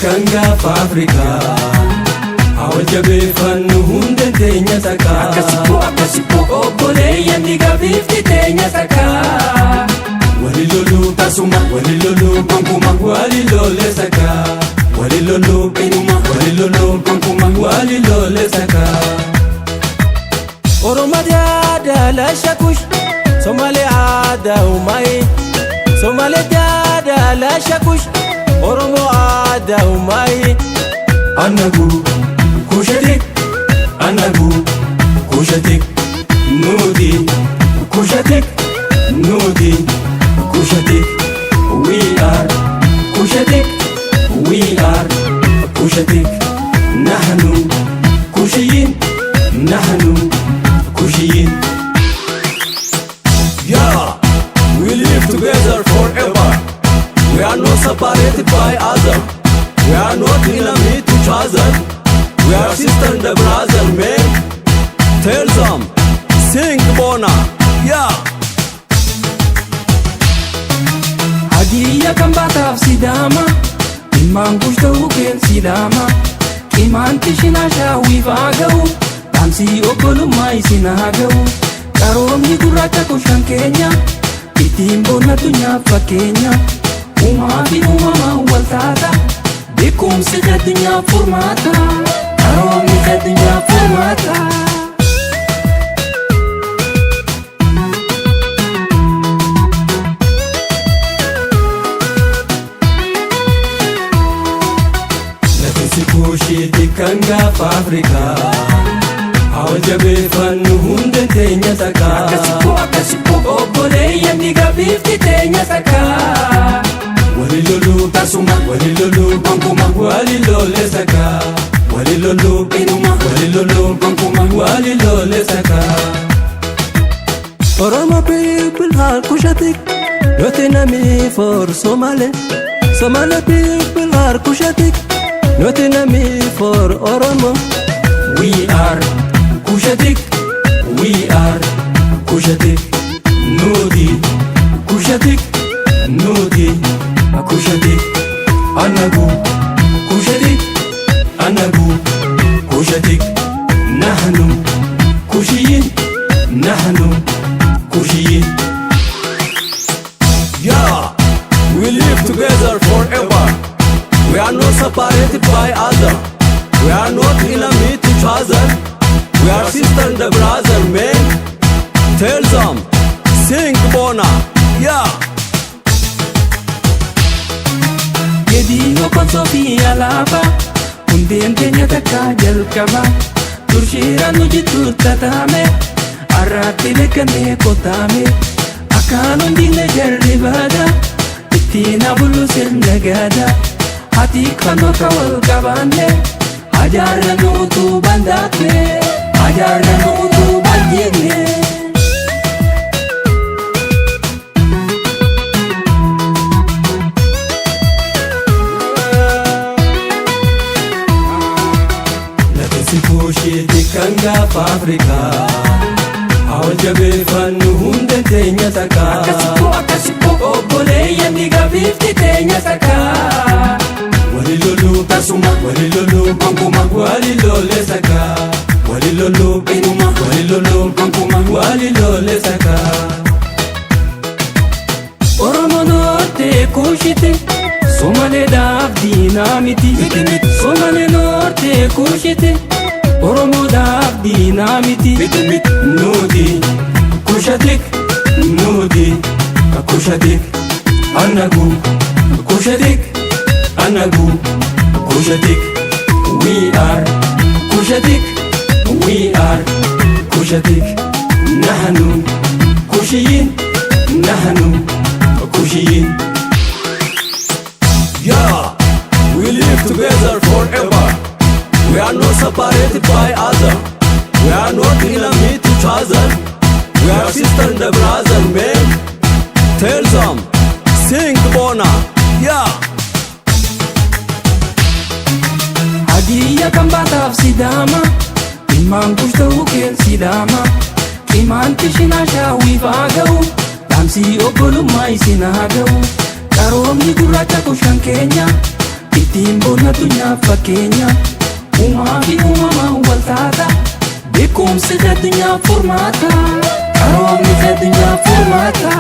kan gaafa Afrikaa. Haa jabeeffannu hunda teenya takka. Akkasitti akkasitti. Obboleeyyan dhiigaa bifti teenya takka. Wali loluu tasuma, wali loluu gonkumaa, wali lolee takka. Wali loluu inuma, wali loluu gonkumaa, wali lolee takka. Oromooti aadaa laashakush, Somaalee aadaa uumaye. Somaalee aadaa laashakush, Oromoo aadaa uumaye. Anagu Cushitic, anagu Cushitic, nuti Cushitic, nuti Cushitic, we are Cushitic, we are Cushitic, nahnu Kushiyin, nahnu Kushiyin. Yeah, we live together forever. We are not separated by other. We are not enemy to each other. We are sister and brother, man. Tell them, sing Bona. Yeah. Hadiyya kan baataaf Sidaama, ilmaan Kush ta'uu keen Sidaama. Qimaanti shinaashaa wiifaa ga'u, dhaamsi obbolummaa isin haa ga'u. Qaroomni gurraacha kushan keenya, ittiin boonna addunyaaf fakkeenya. Uumaa fi uumamaan wal taata, beekumsi addunyaaf furmaata. Qaroomni addunyaaf furmaata. Lafti Kushiitii kan gaafa Afrikaa. Haa jabeeffannu hunda teenya takka. Akkasitti akkasitti. Obboleeyyan dhiigaa bifti teenya takka. Wali loluu tasuma, wali loluu gonkumaa, wali lolee takka. Wali loluu inuma, wali loluu gonkumaa, wali lolee takka. Oromo people are Cushitic, not enemy for Somali. Somali people are Cushitic, not enemy for Oromo. We are Cushitic, we are Cushitic, nuti Cushitic, nuti Cushitic, anagu Cushitic, anagu Cushitic, nahnu Kushiyin, nahnu Kushiyin. Yeah, we live together forever. We are not separated by other. We are not enemy to each other. We are sister and brother, man. Tell them, sing Bona. Yeah. Gediyoo konsoo fi alaabaa hundeen keenya takka jalqaba. Turshiira nu jidduu tataame arraatti beekamee kotaame. Akkaan hundiine jarri baada ittiin abullu sirna gaada. Ati fannoo wal qabaanne ajaarra nu utuu bandaatne ajaarra nu utuu bandiigne. Lafti Kushiitii kan gaafa Afrikaa. Haa jabeeffannu hunda teenya takka. Akkasitti akkasitti. Obboleeyyan dhiigaa bifti teenya takka. Wali loluu tasuma, wali loluu gonkumaa, wali lolee takka. Wali loluu inuma, wali loluu gonkumaa, wali lolee takka. Oromoon hortee Kushite, Somaaleedhaaf diinaa miti. Somaaleen hortee Kushite, Oromoodhaaf diinaa miti. Nuti Cushitic, nuti Cushitic, anagu Cushitic, anagu Cushitic, we are Cushitic, we are Cushitic, nahnu Kushiyin, nahnu Kushiyin. Yeah, we live together forever. We are not separated by other. We are not enemy to each other. We are sister and brother, man. Tell them, sing Bona. Yeah. Hadiyya kan baataaf Sidaama, ilmaan Kush ta'uu keen Sidaama. Qimaanti shinaashaa wiifaa ga'u, dhaamsi obbolummaa isin haa ga'u. Qaroomni gurraacha kushan keenya. Ittiin boonna addunyaa fakkeenya. Uumaa fi uumamaan wal taata. Beekumsi addunyaa furmaata. Qaroomni addunyaa furmaata.